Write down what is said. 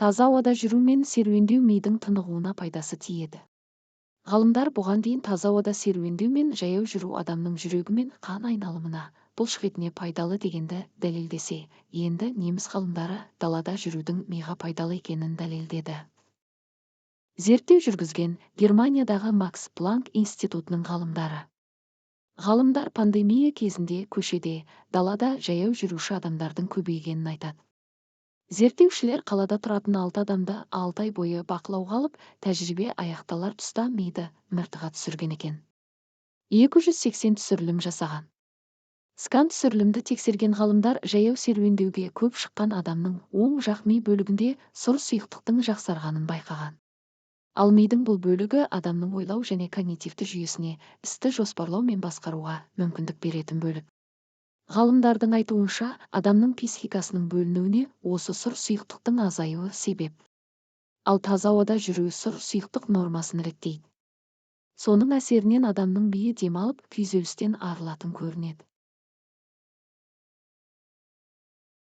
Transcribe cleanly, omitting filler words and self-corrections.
Таза ауада жүру мен серуендеу мидың тынығуына пайдасы тиеді. Ғалымдар бұған дейін таза ауада серуендеу мен жаяу жүру адамның жүрегі мен қан айналымына, бұлшықетіне пайдалы дегенді дәлелдесе, енді неміс ғалымдары далада жүрудің миға пайдалы екенін дәлелдеді. Зерттеу жүргізген Германиядағы Макс Планк институтының ғалымдары. Ғалымдар пандемия кезінде көшеде, далада жаяу жүруші адамдардың көбейгенін айтады. Зерттеушілер қалада тұратын алты адамды 6 ай бойы бақылауға алып, тәжірибе аяқталар тұста миды МРТ-ға түсірген екен. 280 түсірілім жасаған. Скан түсірілімді тексерген ғалымдар жаяу серуендеуге көп шыққан адамның оң жақ ми бөлігінде сұр сұйықтықтың жақсарғанын байқаған. Ал мидың бұл бөлігі адамның ойлау және когнитивті жүйесіне, істі жоспарлау мен басқаруға мүмкіндік беретін бөлік. Ғалымдардың айтуынша, адамның психикасының бөлінуіне осы сұр сұйықтықтың азаюы себеп. Ал таза ауада жүру сұр сұйықтық нормасын реттейді. Соның әсерінен адамның миы демалып, күйзелістен арылатын көрінеді.